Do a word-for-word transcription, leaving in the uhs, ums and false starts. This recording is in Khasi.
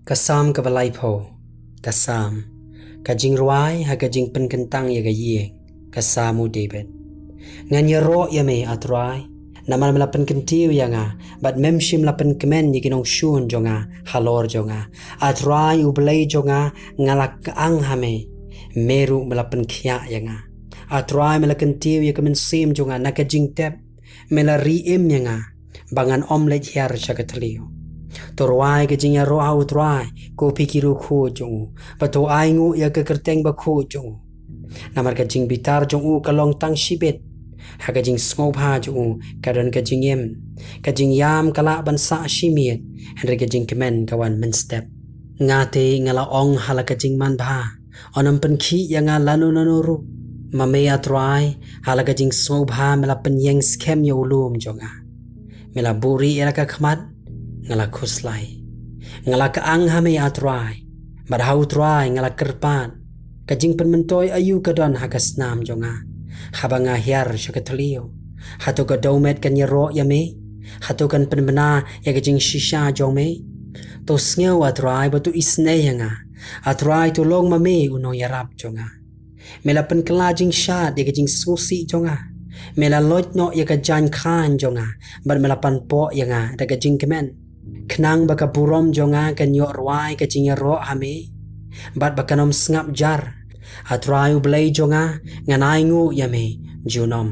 Ka Salm kaba laiphew. Ka Salm. Ka jingrwai ha ka jingpynkyntang ïa ka ïing. Ka Salm u David. Ngan ïaroh ïa me, A Trai, namar me la pynkyntiew ïa nga, bad mem shym la pynkmen ïa ki nongshun jong nga halor jong nga. A Trai U Blei jong nga, nga la kyang ha me, me ruh me la pynkhiah ïa nga. A Trai, me la kyntiew ïa ka mynsiem jong nga na ka jingtep, me la ri im ïa nga, ba ngan ym leit hiar sha ka thliew. To rwai ka jingïaroh ha U Trai, ko phi ki riewkhuid jong u, bad to ainguh ïa ka kyrteng bakhuid jong u. Namar ka jingbitar jong u ka long tang shibit, ha ka jingsngewbha jong u ka don ka jingim. Ka jingïam ka lah ban sah shimiet, hynrei ka jingkmen ka wan mynstep. Nga te nga la ong ha la ka jingmanbha, yn ym pynkhih ïa nga lano lano ruh. Ma me, A Trai, ha la ka jingsngewbha me la pynïeng skhem ïa u lum jong nga. Me la buhrieh ïa la ka khmat, nga la khuslai. Nga la kyang ha me, A Trai, bad ha U Trai nga la kyrpad. Ka jingpynmyntoi aïu ka don ha ka snam jong nga, haba nga hiar sha ka thliew? Hato ka dewmet kan ïaroh ïa me? Hato kan pynbna ïa ka jingshisha jong me? To sngew, A Trai, bad to isynei ïa nga. A Trai, to long ma me u nongïarap jong nga. Me la pynkylla jingshad ïa ka jingsngewsih jong nga. Me la loit noh ïa ka jaiñ khlaiñ jong nga, bad me la panpoh ïa nga da ka jingkmen. Khnang ba ka burom jong nga kan ïoh rwai ka jingïaroh ha me, bad ba kan ym sngap jar. A Trai U Blei jong nga, ngan ainguh ïa me junom.